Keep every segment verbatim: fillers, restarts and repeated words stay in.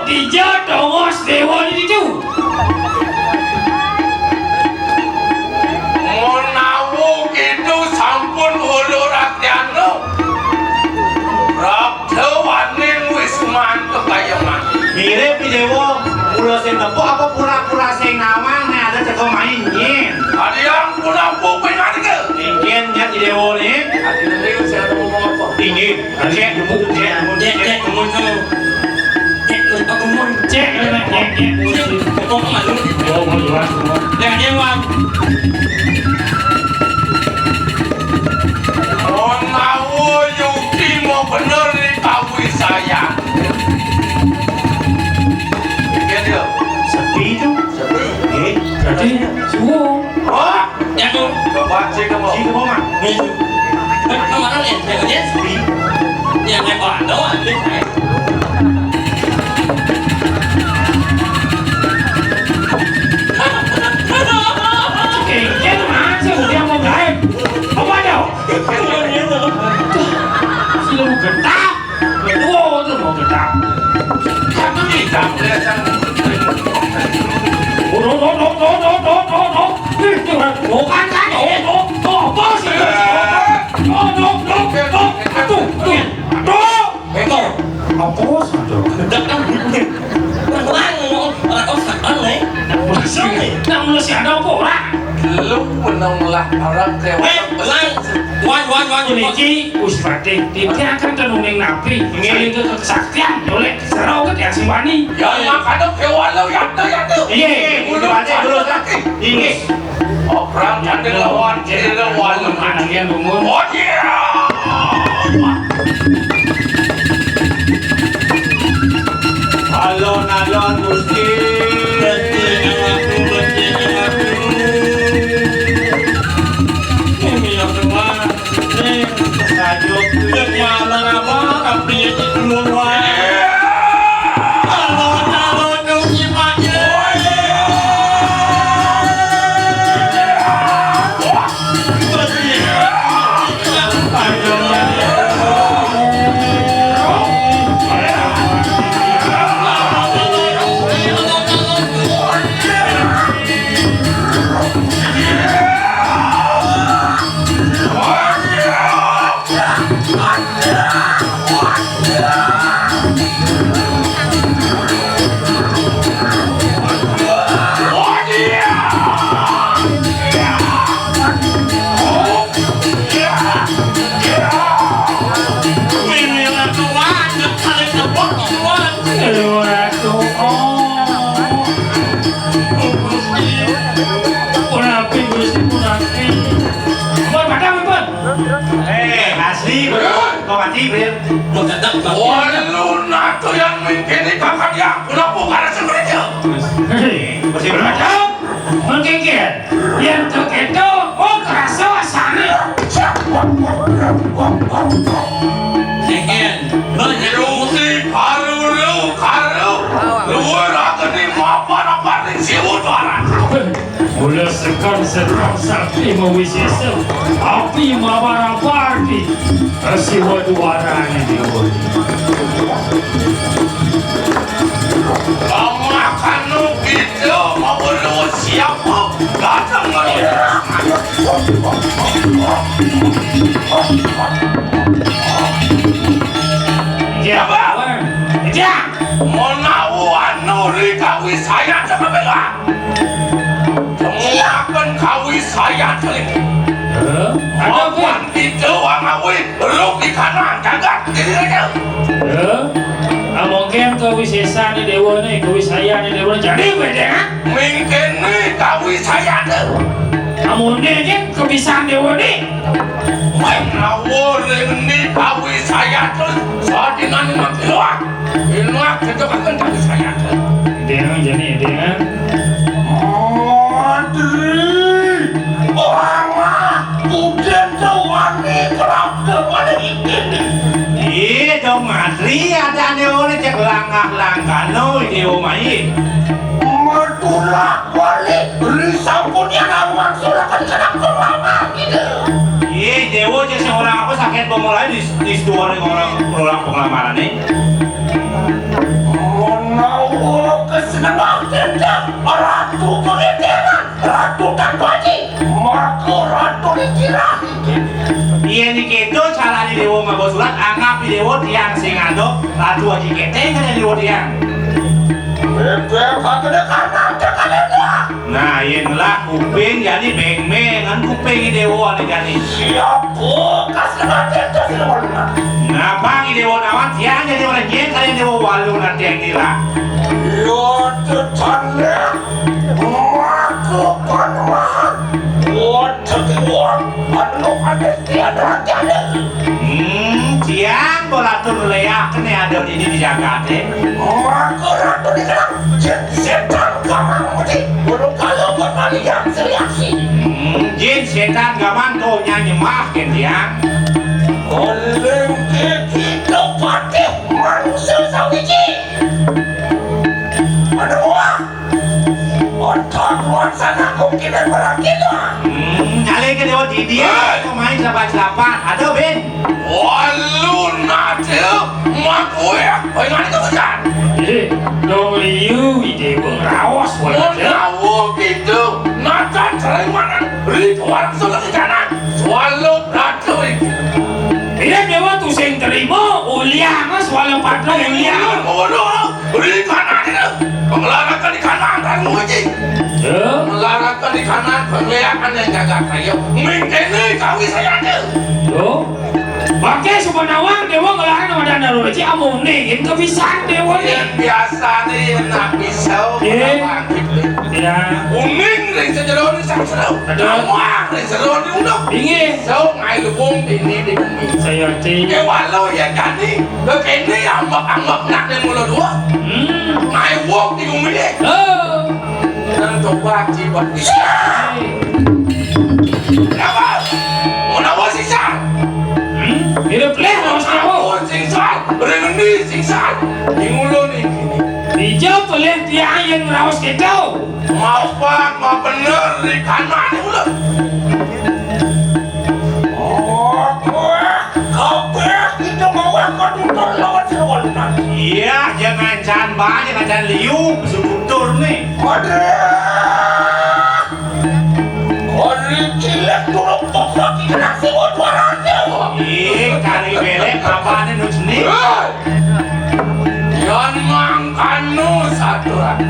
Ija tongos déwa di ditu. Menawi kitu sampun ulur atyana, prapta waning wisman kakayangan. Mirip Ki Déwa, mula sing nepuk apa pura-pura sing nawang, nek ada teka main, nyin. Ada yang pun apa penganika? Mungkin nya Ki Déwa ni. Ada yang sing ada ngomong apa? Inggih. Cek, cek, cek, cek, cek, cek, cek, cek. Oh, malu. Oh, malu, Wan. Cek, cek, Wan. Menawi Yuki mau bener ni kawisayan. Pikir dia. Sepi tu. Sepi. Eh, berarti suruh. Oh. Yang tu. Coba cek kamu. Cek kamu, Mak. Ni tu. Eh, mana ni? Yang ni? Yang ni, oh, ada, ada. Kengkeng masuk dia mau gaib. Apa dia? Sila mau getah. Kedua tu mau getah. Satu ni tak boleh asal. Oh, no, no, no. Eh, tu, bukan kan? Oh, no, no, apa sih? Oh, no, no, no. Aduh, aduh, aduh. Betul. Apa saja? Dak kan bunyi. Nang lang, nang lang, ora kok sak nang, eh. Nang mesti ada apa ora? Lu menang lah orang ke. Eh, lang. Wan, wan, wan, niki wis patih. Titiang kan tenunging napi. Ngiring ke kesaktian, oleh seru ke tiang simbani. Ya, makanya ke walau ya ada, ya ada. Iya, udah ada terus lagi. Inggih. Oprang kandel lawan kiri lawan. Anaknya gumun. Oh, iya. Alon-alon, Gusti. Gusti, aku, Gusti, aku. Ini yang kedua. Punapi, Gusti, punapi. Pun padang, pun. Eh, asli, pun. Kok mati, pun? Mau tetap, Pak. Walu nato yang mengkene kakak dia, kenapa karena sebenarnya? Hei, masih bermacam. Mengkengken. Yang terkedo, oh, kerasa sana. Kengken. Banyak. Rusi, karu, lu, karu. Luar aku ni, mapan-mapan ni, siwut barang. Mula sekar-sekar sakti mawisesa, api mabar-abar di Siwa Duara ni Dewa. Pamakan nu kita mabulu siapa datang malu. Ya, Bang. Ya. Menawa anu ri kawisayan sama bela. Temuaken kawisayan teling. Heh? Ada apa? Mapan kita wang awi belum di kanan jagat diri aja. Heh? Ah, mungkin kawisesan ni dewa ni, kawisayan ni dewa ni. Jadi beda, ha? Mungkin ni kawisayan tu. Amun ni kan kebisan dewa ni. Menawa ring ni kawisayan tu, sadingan mati luak. Inuak kejokaken tapi sayang. Deng, jani, deng. Madri, orang mah, udah tawani kerap kembali ini. Iya dong, Madri, ada nih oleh cek langkah-langkah, no, ini omai. Matulak balik, ri sampun yang awan surakan kerap kembali. Iya, Dewa, cek seorang apa sakit pemulai di, di situ orang, orang pengelamaran nih. Menawi Ratu Pangetengan, Ratu Tantuaji, maka Ratu dicirahi. Yén kéto carané Déwa ngaba surat, anggap Déwa tiang sing ada, Ratu Aji Kéténg kan Déwa tiang. Bébék kagak ada kanan, kanan. Nah, yén ngelah kuping jani béngméngan kuping Déwa ané jani. Siapa kas ngelah kéto sing warna? Nah, bang Déwa nawang tiang jani orang jén kali Déwa walu nanti yang nila. Yo, tetanda. Maka panuan. Wah, teguan. Anu ada tiada jani. Hmm, tiang bolatur léak né ada di, di jagaté. Maka ratu dikenang jin sétan gamang mudi. Bulu kalau bermalian seliaksi. Hmm, jin sétan gamang to nyembah kén tiang. Oleh kita patih manusia sawiji. Ada buah. Otak luar sana kok kita berlaki doang. Hmm, nyalé ke Déwa Didi. Hei! Kok main selapan-selapan? Ada, Bin? Walu nate makue. Bagaimana itu, Bujang? Eh, dong liu ide bang raos. Mau nawo gitu. Nata terima ri warang sudah di sana. Swallow Padma iki. Iya, Déwa tusing terima, ulian Swallow Padma ulian. Ngono, ri kanan. Pengelarakan di kanan, kan nguji. Ya. Pengelarakan di kanan, pengliakan yang jaga kayu. Mingkene kawi saya ada. Yo. Pakai subanawang Déwa ngelaran sama Dandaro Raja, amune, ini kebisan Déwa nih. Biasa nih, enak pisau. Iya. Ya. Kuning ring sejero ring sang seru. Aduh. Nawang ring sero ring unduk. Inggih. So ngai lubung dini di bumi. Saya ti. Kewalo ya jani. Lo kene ambek-ambek nak ning mulo dua. Hmm. Ngai wong di bumi. Oh. Dan coba jibat di. Kenapa? Mau nawa sisa? Hmm? Hidup leh, mau nawa. Sisa. Ring endi sisa? Di mulo nih. Dijawab oleh tiang yang raos kita. Mapan, ma bener di kanan ulah. Oh, kowe kabeh kita mau aku tutur lawan seruan. Iya, jangan can banyak, jangan liu, sukutur nih. Waduh. Hari cilik turun pokok kena siwut warane. Ih, kari belek apane nu jenih? Hei! Yan mangkanu saturan.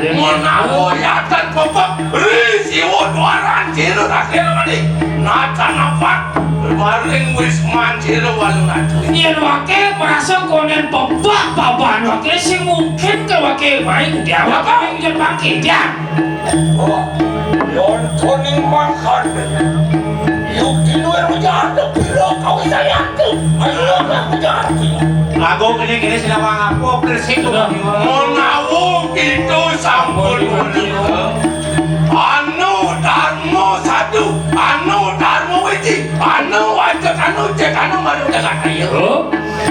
Menawa yatan pepek ri siwut waran sira akhir mani. Nata napak maring wis manjira walu ratu. Yen wakil merasa konen pepek papan wakil sing mungkin ke wakil main dia wakil main ujar bangkit dia. Oh, yon koning makan. Yuk di luar ujar ada piro kau saya tu. Ayo lah ujar. Lagu kene-kene sing nawang apa bersih tu. Menawa kita sampun menika. Anu Darma Sadu, anu Darma Wiji, anu wajak anu cek anu maring jagat ayo. Oh,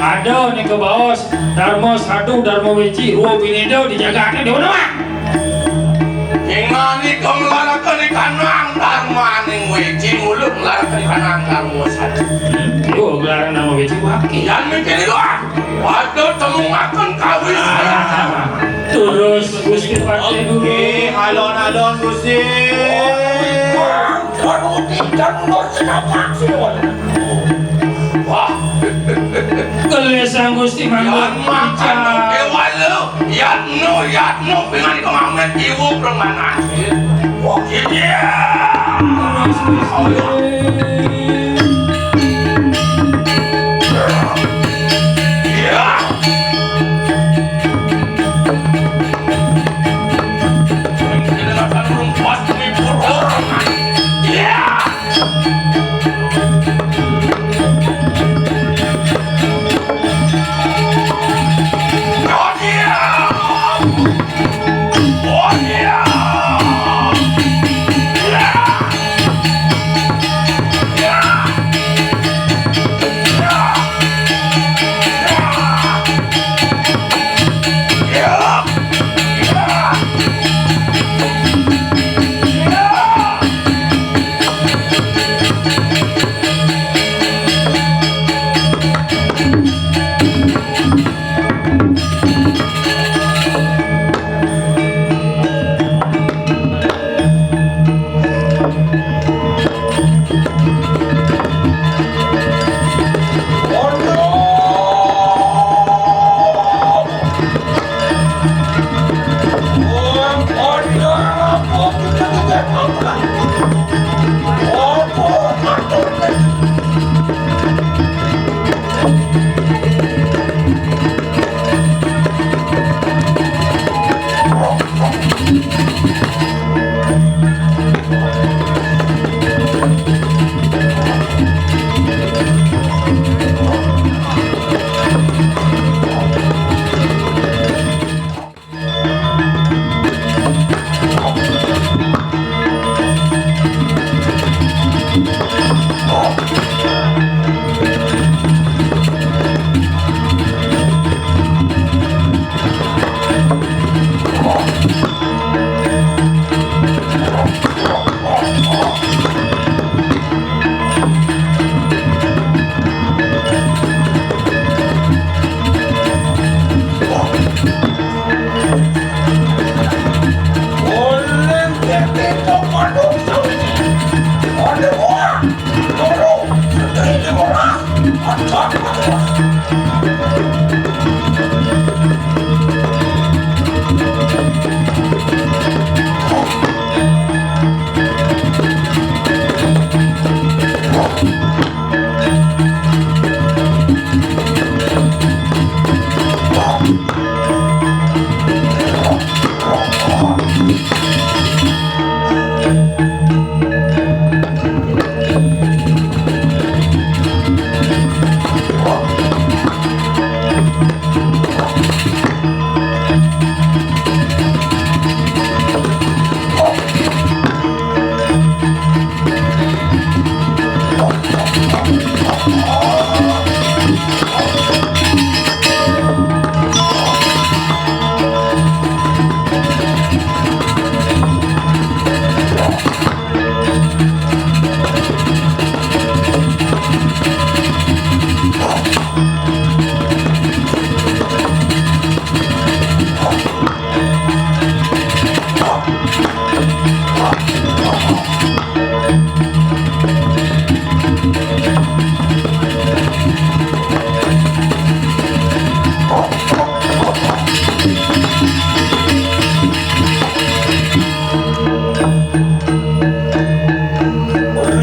ada nih ke baos Darma Sadu, Darma Wiji, dua bineda di jagatnya di mana? Ingani kau melarakan di kanang Darma ning Wiji, mulut melarakan di kanang Darma Sadu. Yo, melarakan Darma Wiji, waki. Yang mikir itu ah. Waduh, temu makan kawin saya. Terus Gusti Patih dulu. Oke, alon-alon Gusti. Wah, kalau tidak nur kenapa sih? Wah. Kelih Sang Gusti mangga. Yan makan kewala. Yatno, yatno, pingan kemamet iwu permanan. Wah, iya. Terus Gusti.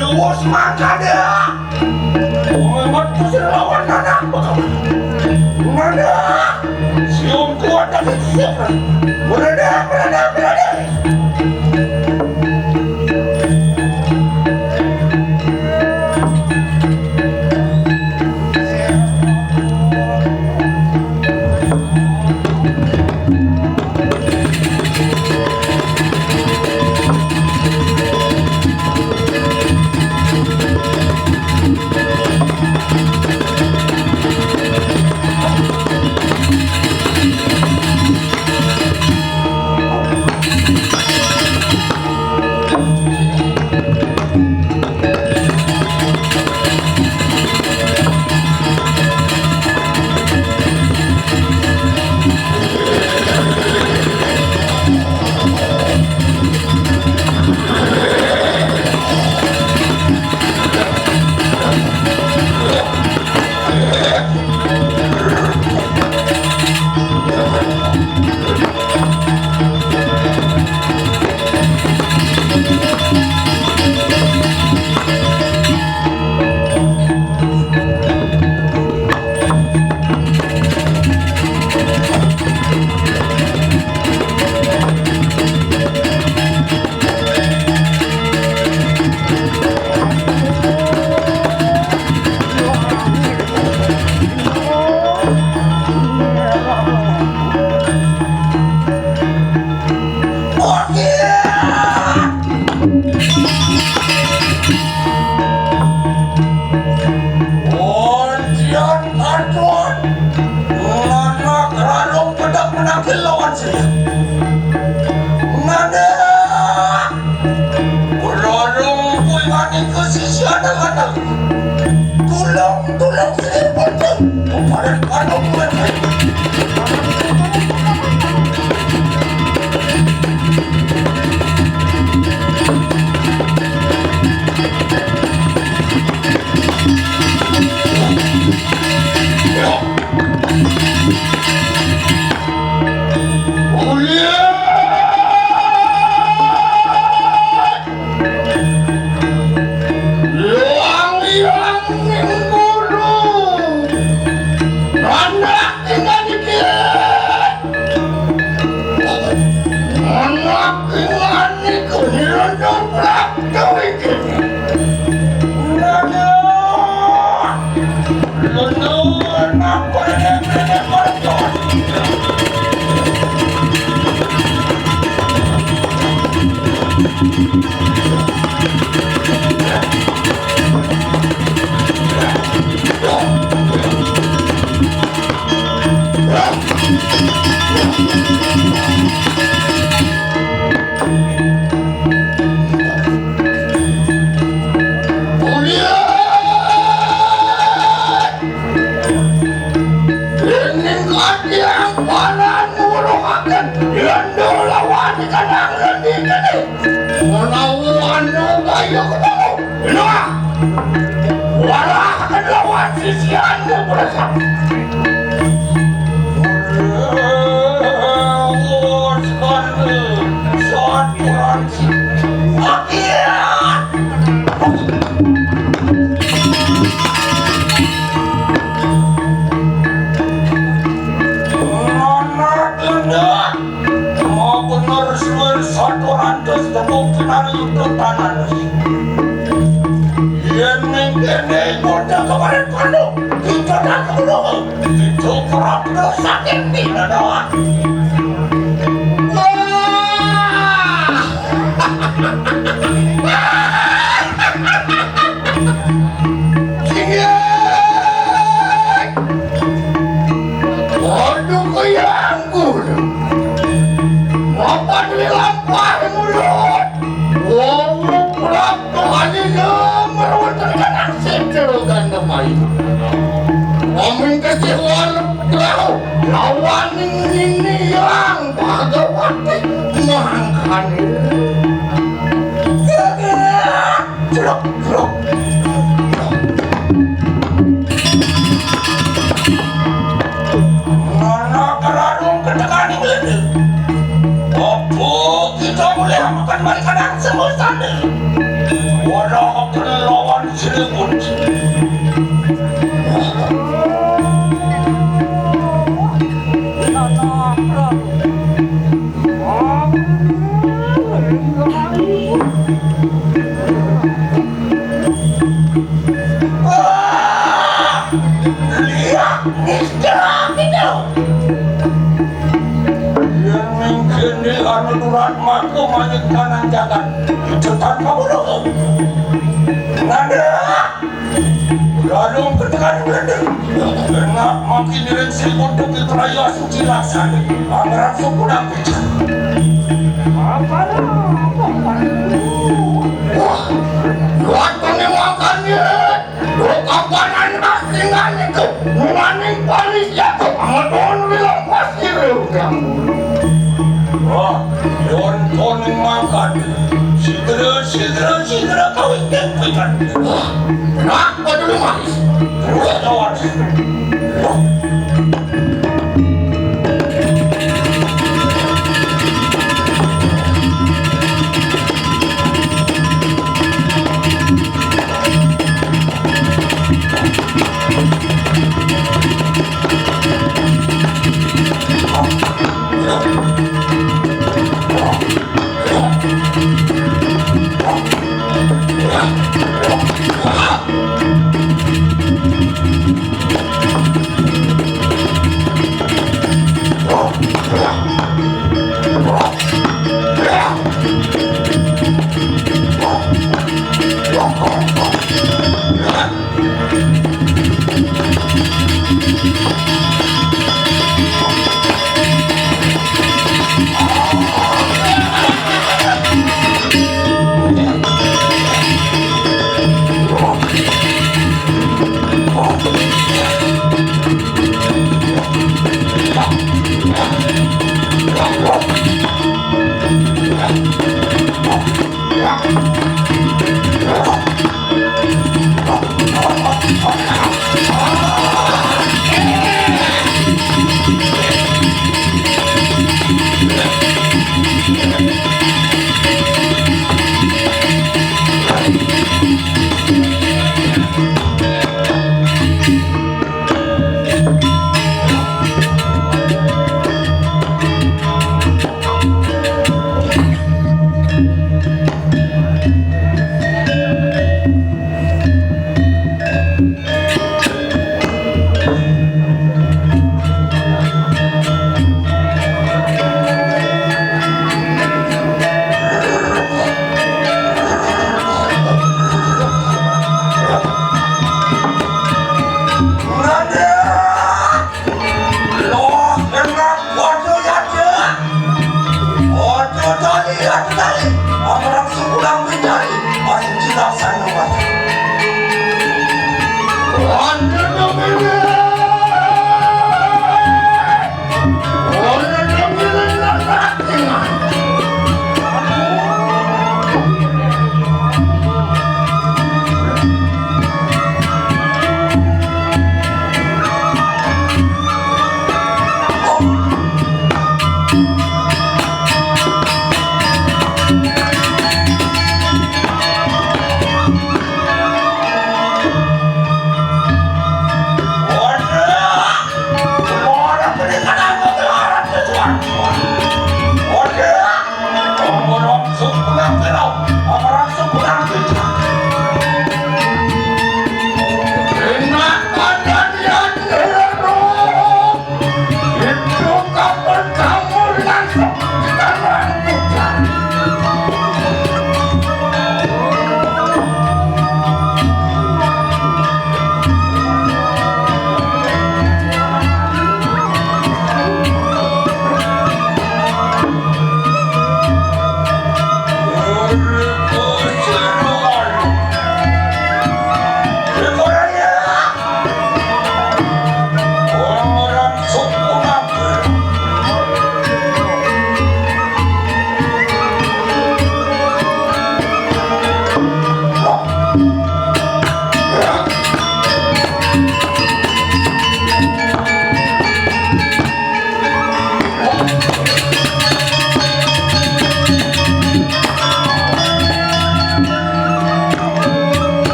Luwes mangkane. Metu sing lawan anak. Mana? Siung kuat tapi siap. Berada, berada, berada. Oncian katon, anak rarung pedang menangkil lawan saya. Nada, rarung kuingani ke sisi anak-anak. Tulung, tulung, sini pun. Padat katon, padat. Walah, lawan sisianmu, Bro. Anak lendang. Mau bener suwir satu ratus tepuk kenari untuk tanah. Yen ning kene kota kemarin kono, kita tak dulu. Itu kerap dosa ini doang. Wah! Sini. Waduh, kuyangku. Mapan lilampah mulut. Wong prapto aja ya merawat terkadang sejero gandem ayu. Oming kesih wal perahu. Lawan ini yang Bhagawati mangkane. Celok, celok. Mana kararung ketekan ini? Apa kita boleh makan mereka dan semua sana? Walau akan lawan sini pun. Lihat, istirahat itu. Yang mungkin di anu turat maka manyut kanan jagat. Cepat kamu dulu. Nanda. Lalu ketekan Belanda. Kena makin ring si untuk di peraya suci laksana. Pangeran suku dan pecah. Apa? Wah, luar kami makan ya. Lo kapanan mas tinggal itu. Mulane paling ya kok ngeton wila pas kiri udah. Wah, yon koning mangkat. Sidra, sidra, sidra kawin tempekan. Wah, nak peduli mas. Terus kawan.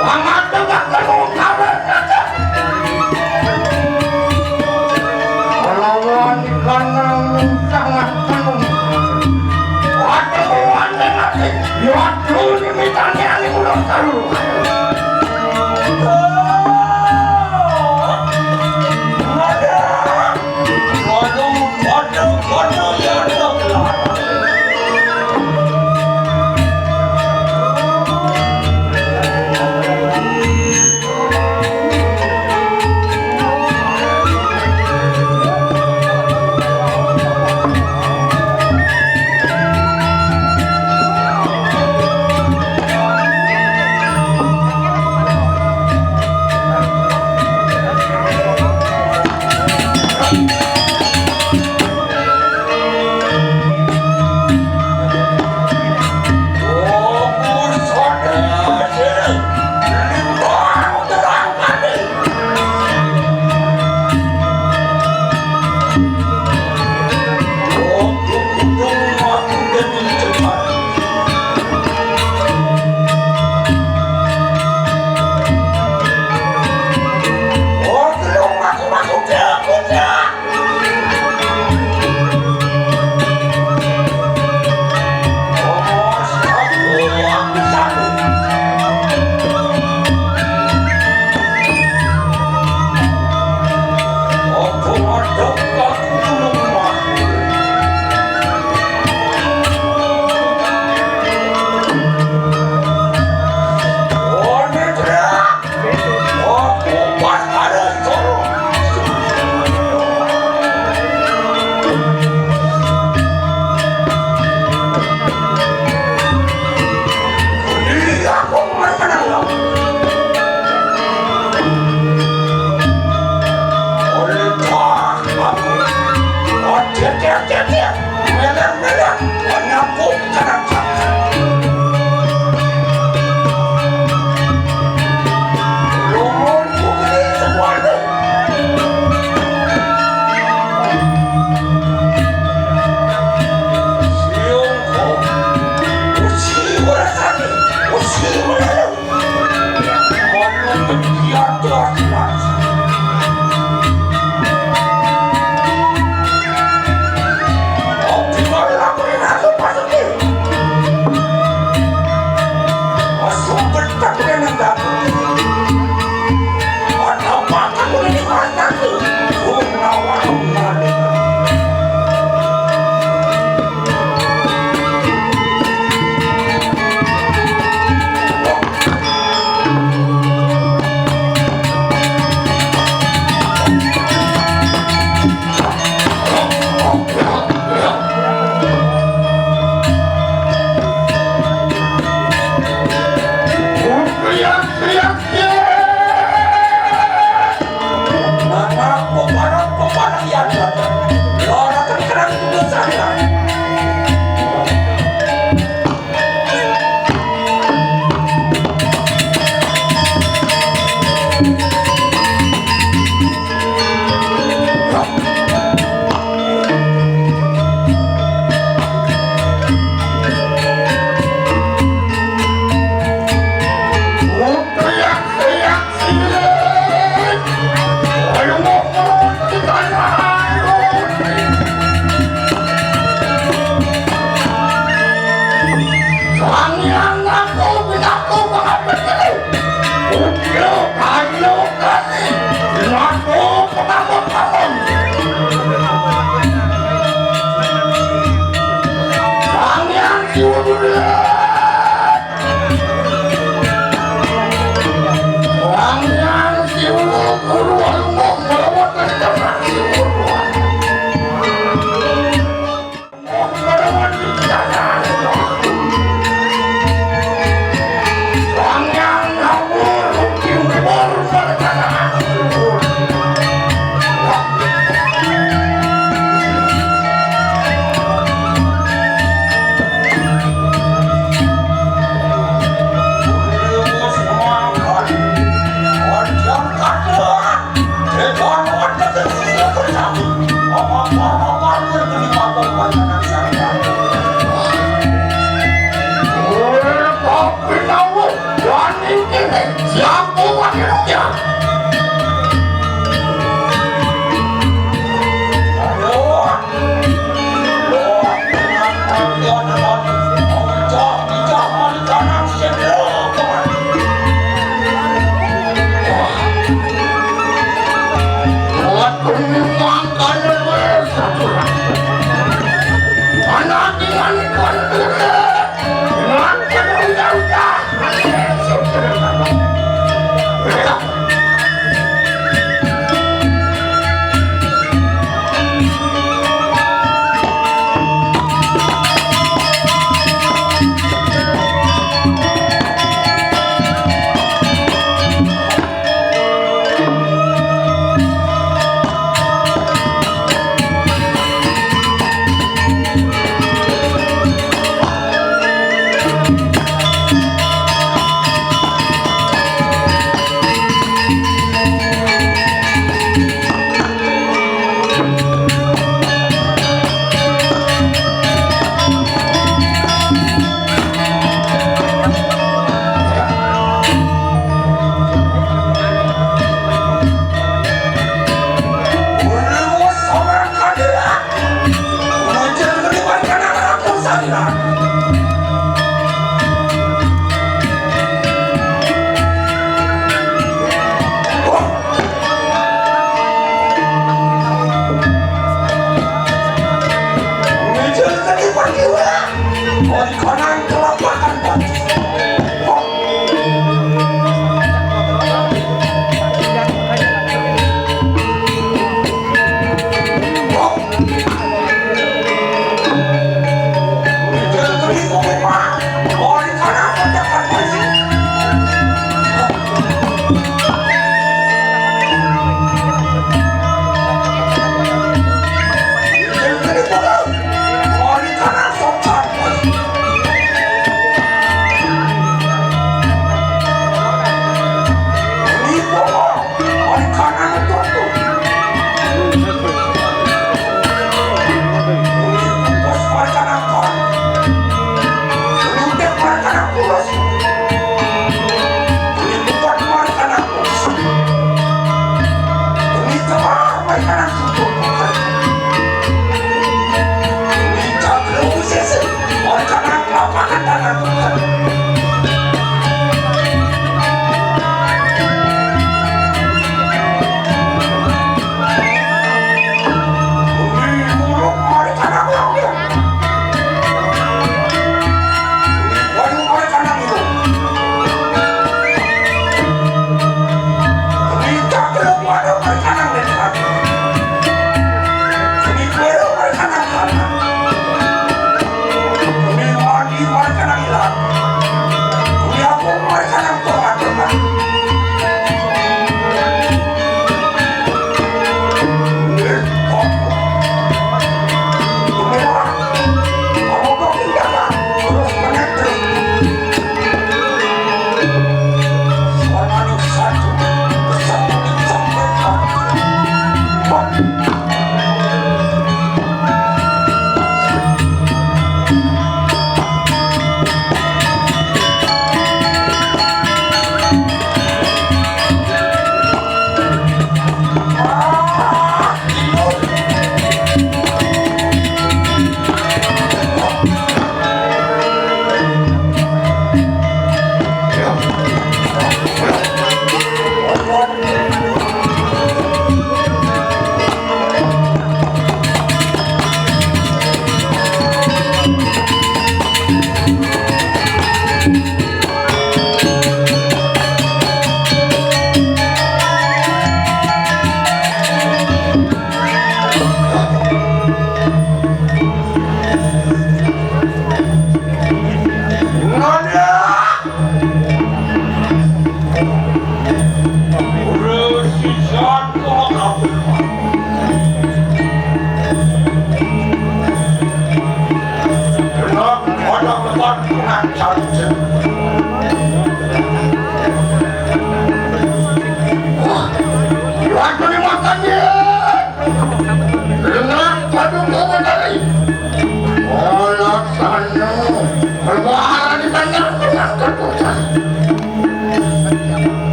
Pangajeng akan wong kawéntenan. Lawan kanang sangat penuh. Waduh, wonten ati. Waduh, nimitani aning ulo taru. Waduh, waduh, waduh, waduh, ya Allah.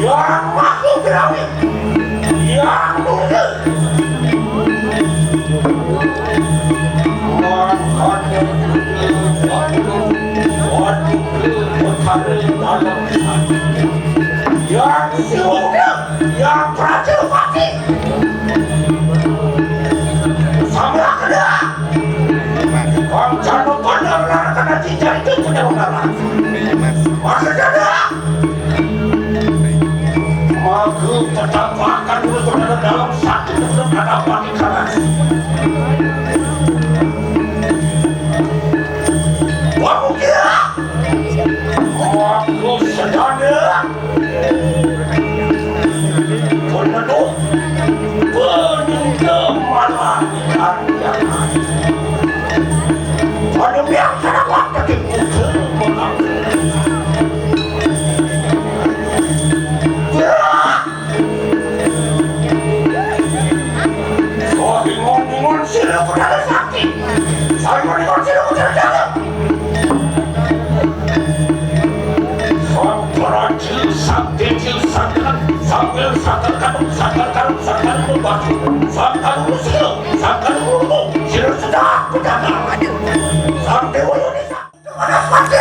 Yang makhluk Firaun, yang nuril. Yang siwuda, yang praja pati. Samlah kena. Kang jano pandang lara kena cincang itu punya udara. Maka dada. Aku tetap akan dulu berada dalam satu tetap ada pati kanan. Kamu kira aku sedang penuh penyuka malah. Pada biar kenapa tadi muncul mengaku. Wah, bingung-bingung sila pedang sakti. Saya bingung sila pedang sakti. Sang Praji, Sang Teji, Sang Kan, Sang Wil, Sang Kan Kanu, Sang Kan Kanu, Sang Kan Kanu Batu, Sang Kan Kanu Silo, Sang Kan Kanu Ruko, Silo Sedap Pedana, Sang Dewa Yunisa. Mana sepatu?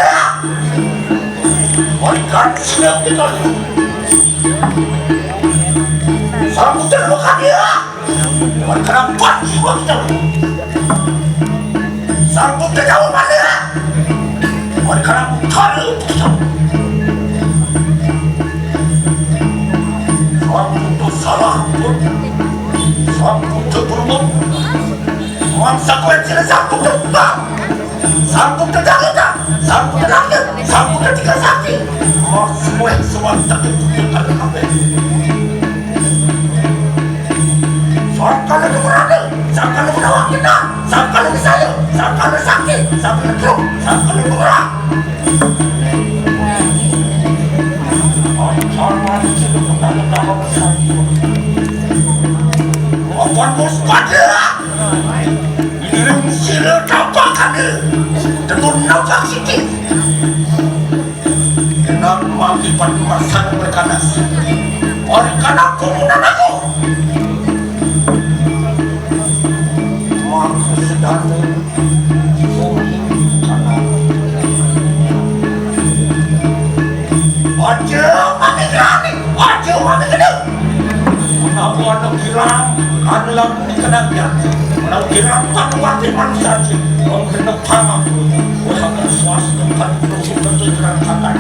Mereka siap kita. Sambutan bukan dia. Mereka kuat jiwa kita. Sambutan jauh mana? Mereka bukan kita. Sambutan salah. Sambutan berumur. Mangsa kuat sila sambutan. Sanggup terjaga, sanggup terangkat, sanggup tertiga sakti. Mak semua semua tak tertutup tak terkabeh. Sangkal itu berada, sangkal itu berada kita, sangkal itu saya, sangkal itu sakti, sangkal itu teruk, sangkal itu berada. Sangkal itu tidak berada dalam sangkal. Apan bos pada. Ngiring sira tapak kami. Tentu nampak siki. Kena mati pada masa berkanas. Ori kanak kumunan aku. Mangsa sedana. Aja mami gerani. Aja mami gedhe. Menawa ana girang, ana lagu dikenang ya. Menawa girang tak kuat di manusia sih. Wong kena paham. Wong akan suas tempat berusuk tentu girang kata.